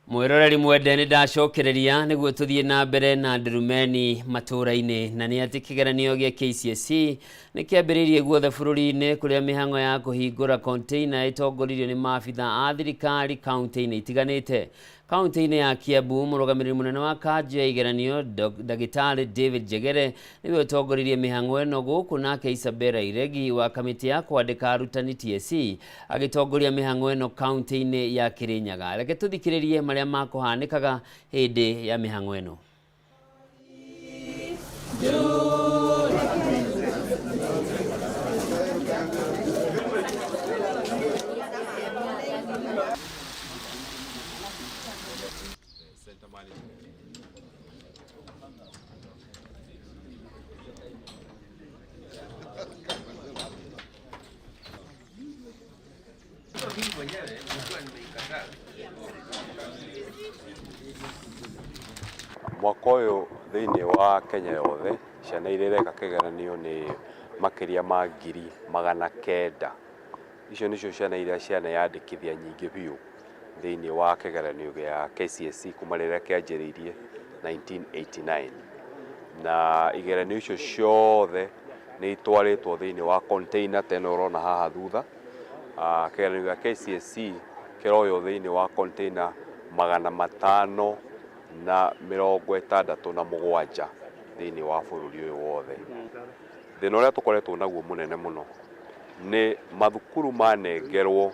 Mwiroreri mwende nĩ ndacokereria nĩguo tũthiĩ na mbere na ndurumeni matũra-inĩ, na nĩ atĩ kĩgeranio gĩa KCSE nĩ kĩambĩrĩirie guothe bũrũri-inĩ kũrĩa mĩhang'o ya kũhingũra container ĩtongoririo nĩ maabitha a thirikari kaunti-inĩ itiganĩte. Kaunti-inĩ ya Kiambu, mũrũgamĩrĩri mũnene wa kanjũ ya igeranio Ndagĩtarĩ David Njegere nĩwe ũtongoririe mĩhang'o ĩno gũkũ, nake Isabella Iregi wa kamĩtĩ ya kwandĩka arutani TSC agĩtongoria mĩhang'o ĩno kaunti-inĩ ya Kirinyaga. Reke tũthikĩrĩrie marĩa makũhanĩkaga hĩndĩ ya mĩhang'o ĩno. Mwaka ũyũ thĩinĩ wa Kenya yothe ciana iria ireka kĩgeranio nĩ makĩria ma 900,000. Icio nĩcio ciana iria cianeyandĩkithia nyingĩ biũ thĩinĩ wa kĩgeranio gĩa KCSE kuma rĩrĩa kĩanjĩrĩirie 1989. Na igeranio icio ciothe nĩ itwarĩtwo thĩinĩ wa container ta ĩno ũrona haha thutha. Kĩgeranio gĩa KCSE kĩroywo thĩinĩ wa container 567 thĩinĩ wa bũrũri ũyũ wothe. Thĩna ũrĩa tũkoretwo naguo mũnene mũno nĩ mathukuru manengerwo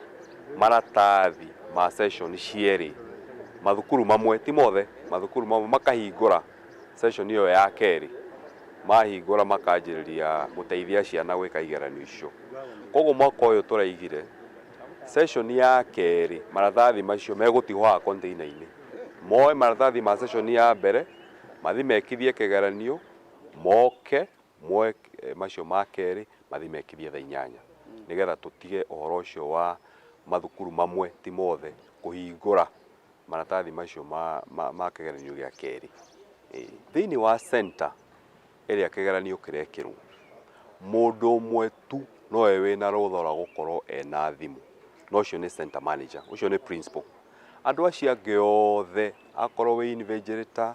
maratathi ma session cierĩ, mathukuru mamwe ti mothe, mathukuru mamwe makahingũra session ĩyo ya kerĩ, mahingũra makanjĩrĩria gũteithia ciana gwĩka igeranio icio. Koguo mwaka ũyũ tũraigire session ya kerĩ maratathi macio megũtigwo haha container-inĩ, moe maratathi ma session ya mbere mathi mekithie kĩgeranio, moke moe macio ma kerĩ mathi mekithie thaa 8, nĩgetha tũtige ũhoro ũcio wa mathukuru mamwe ti mothe kũhingũra maratathi macio ma kĩgeranio gĩa kerĩ. Thĩinĩ wa center ĩrĩa kĩgeranio kĩrekĩrwo, mũndũ ũmwe tu nowe wĩna rũtha rwa gũkorwo ena thimũ, na ũcio nĩ center manager, ũcio nĩ principal. Andũ acio angĩ othe, akorwo wĩ invigilator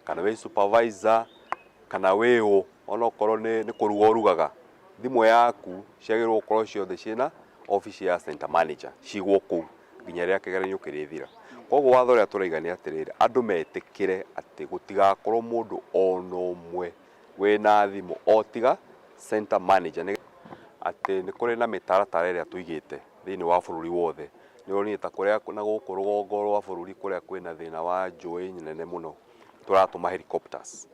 kana wĩ supervisor kana wĩ ũ, onokorwo nĩ kũruga ũrugaga, thimũ yaku ciagĩrĩirwo gũkorwo ciothe ciĩna office ya center manager, cigwo kũu nginya rĩrĩa kĩgeranio kĩrĩthira. Koguo watho ũrĩa tũraiga nĩ atĩrĩrĩ, andũ metĩkĩre atĩ gũtigakorwo mũndũ ona ũmwe wĩna thimũ o tiga center manager. Nĩ atĩ nĩ kũrĩ na mĩtaratara ĩrĩa tũigĩte thĩinĩ wa bũrũri wothe. Nĩ ũronire ta kũrĩa na gũkũ rũgongo rwa bũrũri kũrĩa kwĩna thĩna wa njũĩ nene mũno, tũratũma helicopters.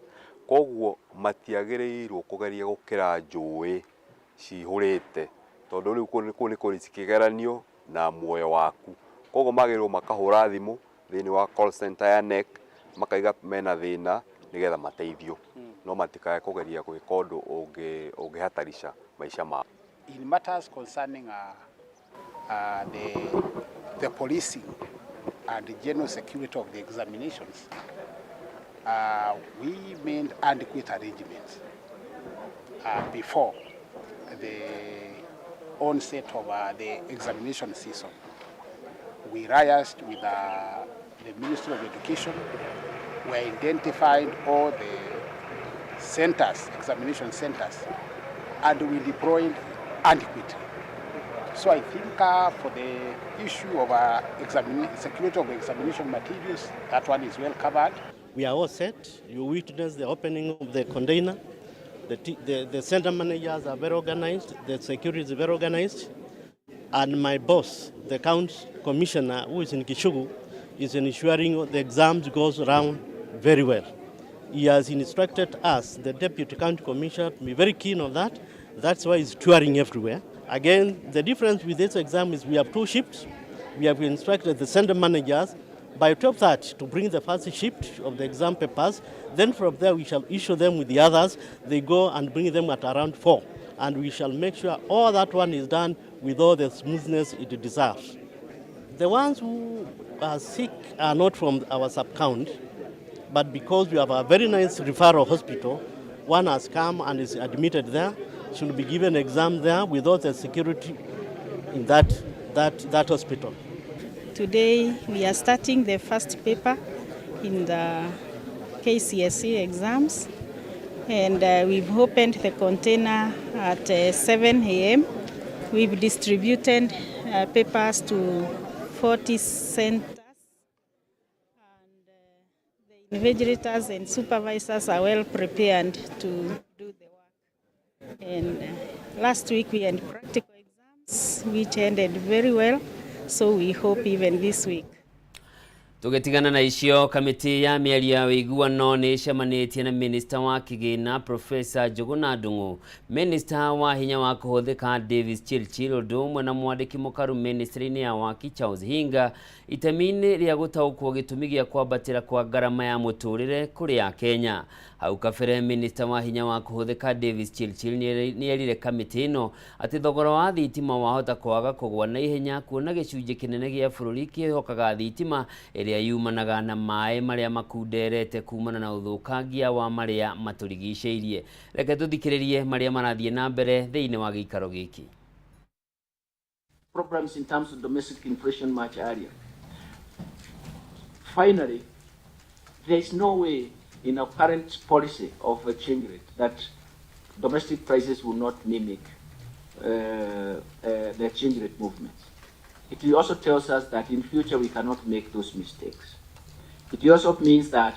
Koguo matiagĩrĩirwo kũgeria gũkĩra njũĩ cihũrĩte, tondũ rĩu kũu nĩ kũrisk kĩgeranio na muoyo waku. Koguo magĩrĩirwo makahũra thimũ thĩinĩ wa call center ya KNEC, makaiga mena thĩna nĩgetha mateithio, no matikae kũgeria gwĩka ũndũ ũngĩhatarisha maica mao. In matters concerning the policing and the general security of the examinations, we made adequate arrangements before the onset of the examination season. We liaised with the Ministry of Education. We identified all the centers, examination centers, and we deployed adequately. So I think for the issue of security of examination materials, that one is well covered. We are all set. You witness the opening of the container. The center managers are very organized. The security is very organized. And my boss, the county commissioner, who is in Gichugu, is ensuring the exams goes round very well. He has instructed us, the deputy county commissioner, to be very keen on that. That's why he's touring everywhere. Again, the difference with this exam is we have two shifts. We have instructed the center managers by 12:30 to bring the first shift of the exam papers. Then from there, we shall issue them with the others. They go and bring them at around 4. And we shall make sure all that one is done with all the smoothness it deserves. The ones who are sick are not from our sub-county, but because we have a very nice referral hospital, one has come and is admitted there, should be given exam there with all the security in that hospital. Today we are starting the first paper in the KCSE exams, and we've opened the container at 7 a.m. We've distributed papers to 40 centers, and the invigilators and supervisors are well prepared to do the work. And last week we had practical exams, which ended very well, so we hope even this week. Tũgĩtigana na icio, kamĩtĩ ya mĩario ya ũiguano nĩ ĩcemanĩtie na minista wa kĩgĩna Profesa Njũgũna Ndung'u, minista wa hinya wa kũhũthĩka Davis Chirchir, ũndũ ũmwe na mwandĩki mũkaru ministry-inĩ ya waki Charles Hinga, itemi-inĩ rĩa gũtaũkwo gĩtũmi gĩa kwambatĩra kwa ngarama ya mũtũrĩre kũrĩ Akenya. Hau kabere, minista wa hinya wa kũhũthĩka Davis Chirchir nĩ erire kamĩtĩ ĩno atĩ thogora wa thitima wahota kwaga kũgwa na ihenya, kuona gĩcunjĩ kĩnene gĩa bũrũri kĩhokaga thitima ĩrĩa Ĩrĩa yumanaga na maĩ marĩa makunderete kumana na ũthũkangia wa marĩa matũrigicĩirie. Reke tũthikĩrĩrie marĩa marathiĩ na mbere thĩinĩ wa gĩikaro gĩkĩ. Problems in terms of domestic inflation much earlier. Finally, there is no way in our current policy of exchange rate that domestic prices will not mimic the exchange rate movements. It also tells us that in future we cannot make those mistakes. It also means that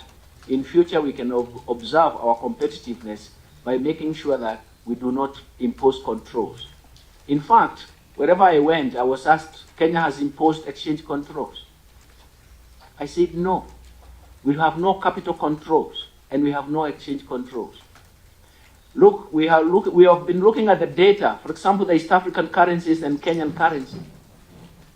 in future we can observe our competitiveness by making sure that we do not impose controls. In fact, wherever I went, I was asked, "Kenya has imposed exchange controls." I said, "No. We have no capital controls and we have no exchange controls." Look, we have been looking at the data, for example, the East African currencies and Kenyan currency.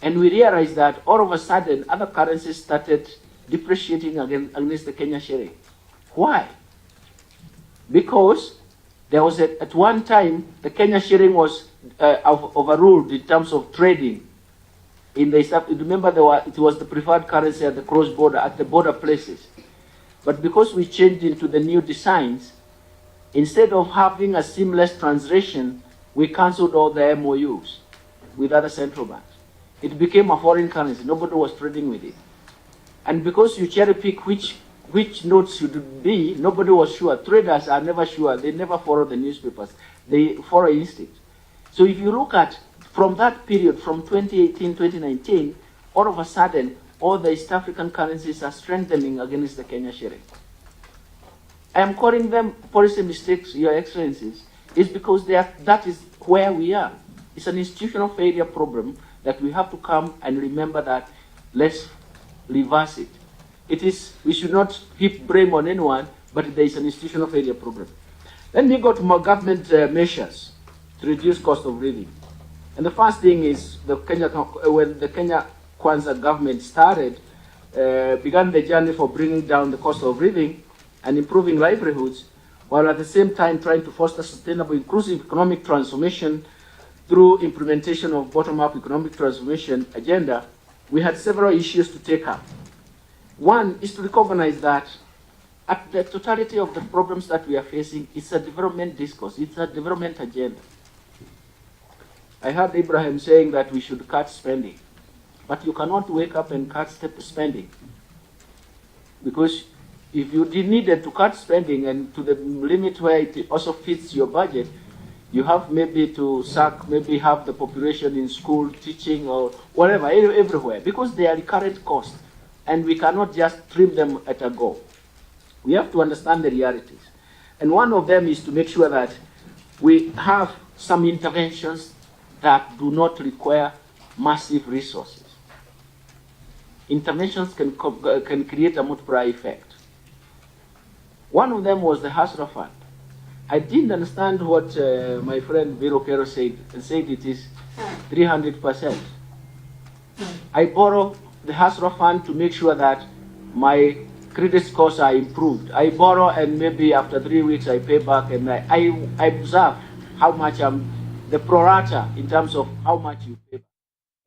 And we realized that all of a sudden, other currencies started depreciating against the Kenya shilling. Why? Because there was at one time, the Kenya shilling was overruled in terms of trading. In the East Remember, it was the preferred currency at the cross border, at the border places. But because we changed into the new designs, instead of having a seamless translation, we cancelled all the MOUs with other central banks. It became a foreign currency. Nobody was trading with it. And because you cherry pick which notes should be, nobody was sure. Traders are never sure. They never follow the newspapers. They follow instinct. So if you look at from that period, from 2018, 2019, all of a sudden, all the East African currencies are strengthening against the Kenya shilling. I am calling them policy mistakes, Your Excellencies, is because that is where we are. It's an institutional failure problem that we have to come and remember that let's reverse it. We should not heap blame on anyone, but there is an institutional failure problem. Let me go to more government measures to reduce cost of living. And the first thing is when the Kenya Kwanza government began the journey for bringing down the cost of living and improving livelihoods, while at the same time trying to foster sustainable, inclusive economic transformation through implementation of bottom-up economic transformation agenda, we had several issues to take up. One is to recognize that at the totality of the problems that we are facing, it's a development discourse, it's a development agenda. I heard Ibrahim saying that we should cut spending, but you cannot wake up and cut spending, because if you needed to cut spending and to the limit where it also fits your budget, you have maybe to sack, maybe have the population in school, teaching or whatever, everywhere, because they are recurrent costs and we cannot just trim them at a go. We have to understand the realities. And one of them is to make sure that we have some interventions that do not require massive resources. Interventions can create a multiplier effect. One of them was the Hustler Fund. I didn't understand what my friend Billow Kerrow said, and said it is 300%. I borrow the Hustler Fund to make sure that my credit scores are improved. I borrow and maybe after 3 weeks I pay back, and I observe how much I'm, the pro rata in terms of how much you pay.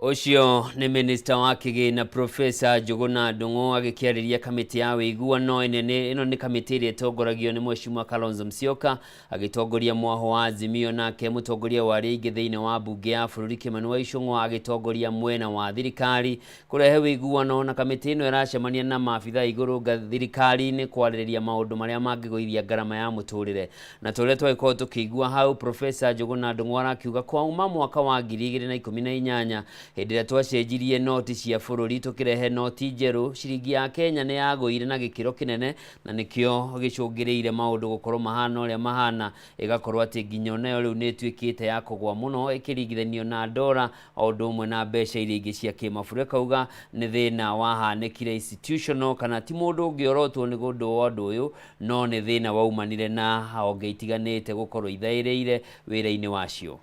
Ũcio nĩ minista wa kĩgĩna Profesa Njũgũna Ndung'u agĩkĩarĩria kamĩtĩ ya wĩiguano ĩnene. Ĩno nĩ kamĩtĩ ĩrĩa ĩtongoragio nĩ Mheshimiwa Kalonzo Musyoka agĩtongoria mwaho wa Azimio, nake mũtongoria wa arĩa aingĩ thĩinĩ wa mbunge ya bũrũri Kimani wa Ichung'wa agĩtongoria mwena wa thirikari kũrehe wĩiguano. Na kamĩtĩ ĩno ĩracemania na maabitha igũrũ thirikari-inĩ kwarĩrĩria maũndũ marĩa mangĩgũithia ngarama ya mũtũrĩre. Na tũrĩa twagĩkorwo tũkĩigua hau, Profesa Njũgũna Ndung'u arakiuga kwauma mwaka wa 2018, hĩndĩ ĩrĩa twacenjirie noti cia bũrũri tũkĩrehe noti njerũ, ciringi ya Kenya nĩ yagũire na gĩkĩro kĩnene, na nĩkĩo gĩcũngĩrĩire maũndũ gũkorwo mahana ũrĩa mahana, ĩgakorwo atĩ nginya onayo rĩu nĩ ĩtuĩkĩte ya kũgwa mũno ĩkĩringithanio na ndora o ũndũ ũmwe na mbeca iria ingĩ cia kĩmabũrũri. Akauga nĩ thĩna wahanĩkire institutional, kana ti mũndũ ũngĩorotwo nĩ ũndũ wa ũndũ ũyũ, no nĩ thĩna waumanire na honge itiganĩte gũkorwo ithaĩrĩire wĩra-inĩ wacio.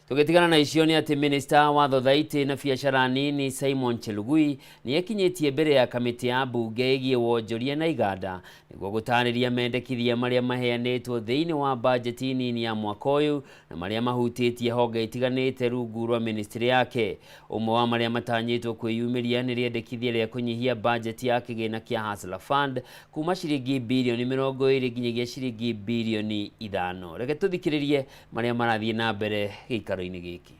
Tũgĩtigana na icio nĩ atĩ minista wa thothaitĩ na biacara nini Simon Chelugui nĩ ekinyĩtie mbere ya kamĩtĩ ya mbunge ĩgiĩ wonjoria na iganda nĩguo gũtarĩria mendekithia marĩa maheanĩtwo thĩinĩ wa bajeti nini ya mwaka ũyũ na marĩa mahutĩtie honge itiganĩte rungu rwa ministry yake. Ũmwe wa marĩa matanyĩtwo kwĩyumĩria nĩ rĩendekithia rĩa kũnyihia bajeti ya kĩgĩna kĩa Hustler Fund kuma ciringi birioni 20 nginyagia ciringi birioni 5. Reke tũthikĩrĩrie marĩa marathiĩ na mbere gĩikaro-inĩ gĩkĩ.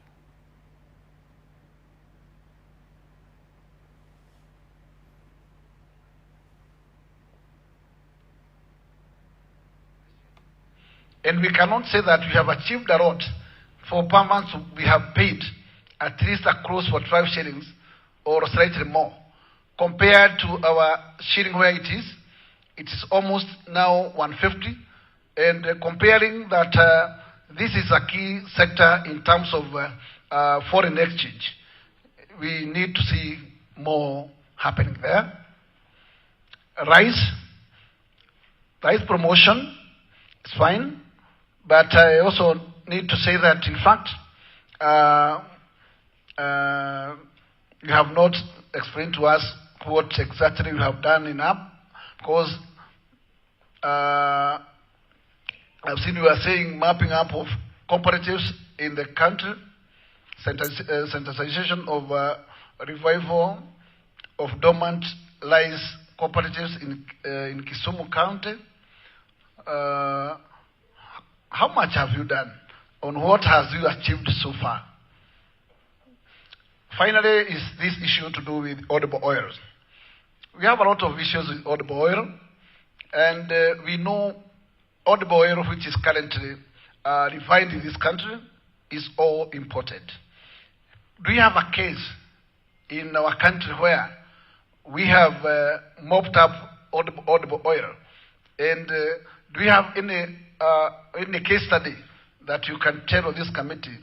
And we cannot say that we have achieved a lot. For per month, we have paid at least across for 5 shillings or slightly more. Compared to our shilling where it is almost now 150. And comparing that this is a key sector in terms of foreign exchange, we need to see more happening there. Rice promotion is fine, but I also need to say that, in fact, you have not explained to us what exactly you have done in APP, because I've seen you are saying mapping up of cooperatives in the country, synthesization of revival of dormant lies cooperatives in Kisumu County. How much have you done? On what has you achieved so far? Finally, is this issue to do with edible oils. We have a lot of issues with edible oil, and we know edible oil, which is currently refined in this country, is all imported. Do we have a case in our country where we have mopped up edible oil? And do we have any case study that you can tell this committee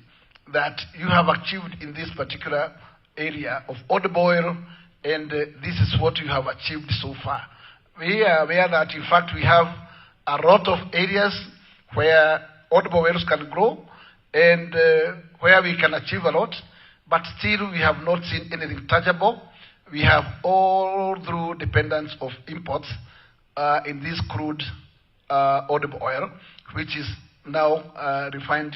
that you have achieved in this particular area of edible oil, and this is what you have achieved so far? We are aware that, in fact, we have a lot of areas where edible oils can grow and where we can achieve a lot, but still we have not seen anything tangible. We have all through dependence of imports in this crude edible oil, which is now refined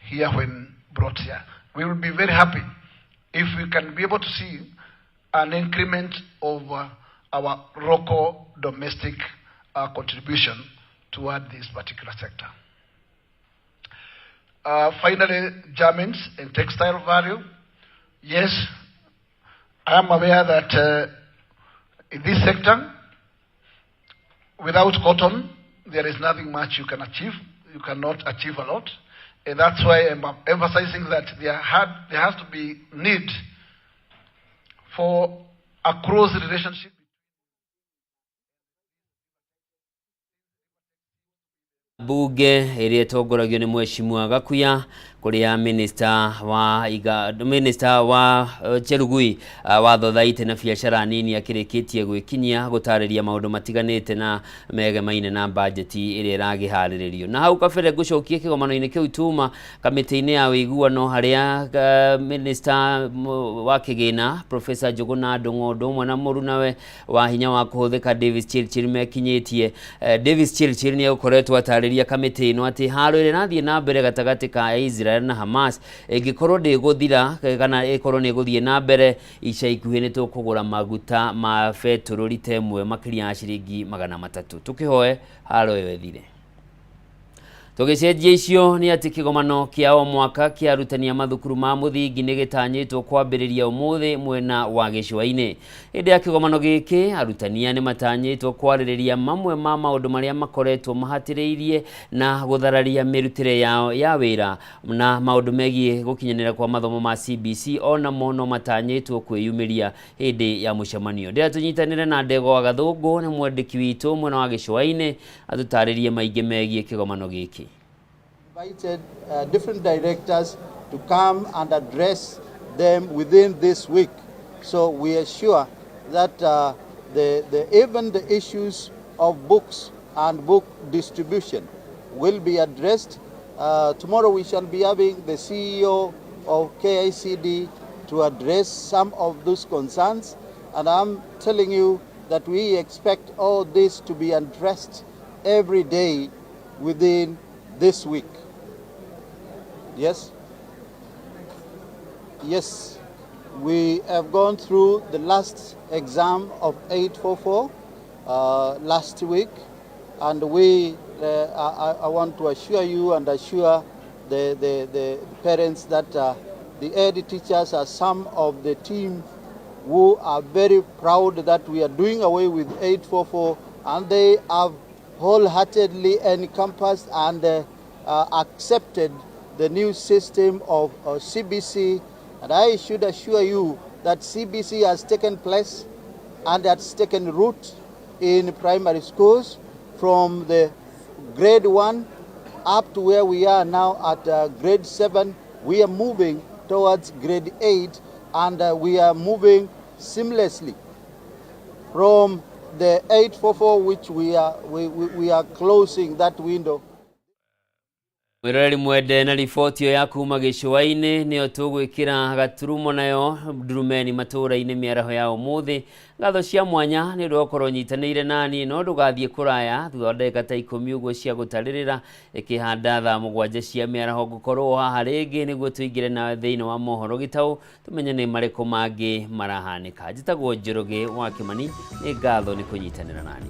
here when brought here. We will be very happy if we can be able to see an increment of our local domestic contribution toward this particular sector. Finally, garments and textile value. Yes, I am aware that in this sector, without cotton, there is nothing much you can achieve. You cannot achieve a lot. And that's why I'm emphasizing that there has to be need for a close relationship. Bunge ĩrĩa ĩtongoragio nĩ Mheshimiwa Gakuya kũrĩa minister wa Chelugui wa thothaitĩ na biacara nini akĩrĩkĩtie gwĩkinyia gũtarĩria maũndũ matiganĩte na megemaine na bajeti ĩrĩa ĩragĩharĩrĩrio. Na hau kabere ngũcokie kĩgomano-inĩ kĩu tuma kamĩtĩ-inĩ ya ũiguano harĩa minister wa kĩgĩna Professor Njuguna Ndung'u ũndũ ũmwe na mũrunawe wa hinya wa kũhũthĩka Davis Chirchir mekinyĩtie. Davis Chirchir nĩ egũkoretwo atarĩria kamĩtĩ ĩno atĩ haro ĩrĩa ĩrathiĩ na mbere gatagatĩ ka Israel na Hamas ĩngĩkorwo ndĩgũthira kana ĩkorwo nĩ ĩgũthiĩ na mbere ica ikuhĩ nĩ tũkũgũra maguta ma betũrũ rita ĩmwe makĩria ya ciringi 300. Tũkĩhoe haro ĩyo ĩthire. Tũgĩcenjia icio nĩ atĩ kĩgomano kĩa o mwaka kĩa arutani a mathukuru ma mũthingi nĩ gĩtanyĩtwo kwambĩrĩria ũmũthĩ mwena wa gĩcũa-inĩ. Hĩndĩ ya kĩgomano gĩkĩ arutani nĩ matanyĩtwo kwarĩrĩria mamwe ma maũndũ marĩa makoretwo mahatĩrĩirie na gũthararia mĩrutĩre yao ya wĩra na maũndũ megiĩ gũkinyanĩra kwa mathomo ma CBC onamo no matanyĩtwo kwĩyumĩria hĩndĩ ya mũcemanio. Ndĩra tũnyitanĩre na Ndegwa wa Gathũngũ nĩ mwandĩki witũ mwena wa gĩcũa-inĩ atũtarĩrie maingĩ megiĩ kĩgomano gĩkĩ. Invited different directors to come and address them within this week. So we are sure that even the issues of books and book distribution will be addressed. Tomorrow we shall be having the CEO of KICD to address some of those concerns. And I'm telling you that we expect all this to be addressed every day within this week. Yes? Yes, we have gone through the last exam of 844 last week, and I want to assure you and assure the parents that the head teachers are some of the team who are very proud that we are doing away with 844, and they have wholeheartedly encompassed and accepted the new system of CBC. And I should assure you that CBC has taken place and has taken root in primary schools from the grade 1 up to where we are now at grade 7. We are moving towards grade 8, and we are moving seamlessly from the 844, which we are closing that window. Mwĩroreri mwende, na riboti ĩyo ya kuma gĩcũa-inĩ nĩyo tũgwĩkĩra gaturumo nayo ndurumeni matũũra-inĩ mĩaraho ya ũmũthĩ. Ngatho cia mwanya nĩ ũndũ wa gũkorwo nyitanĩire nani, no ndũgathiĩ kũraya. Thutha wa ndagĩka ta 10 ũguo cia gũtarĩrĩra ĩkĩhanda thaa 7 cia mĩaraho, ngũkorwo haha rĩngĩ nĩguo tũingĩre nawe thĩinĩ wa mohoro gĩtaũ, tũmenye nĩ marĩkũ mangĩ marahanĩka. Njĩtagwo Njoroge wa Kĩmani, nĩ ngatho nĩ kũnyitanĩra nani.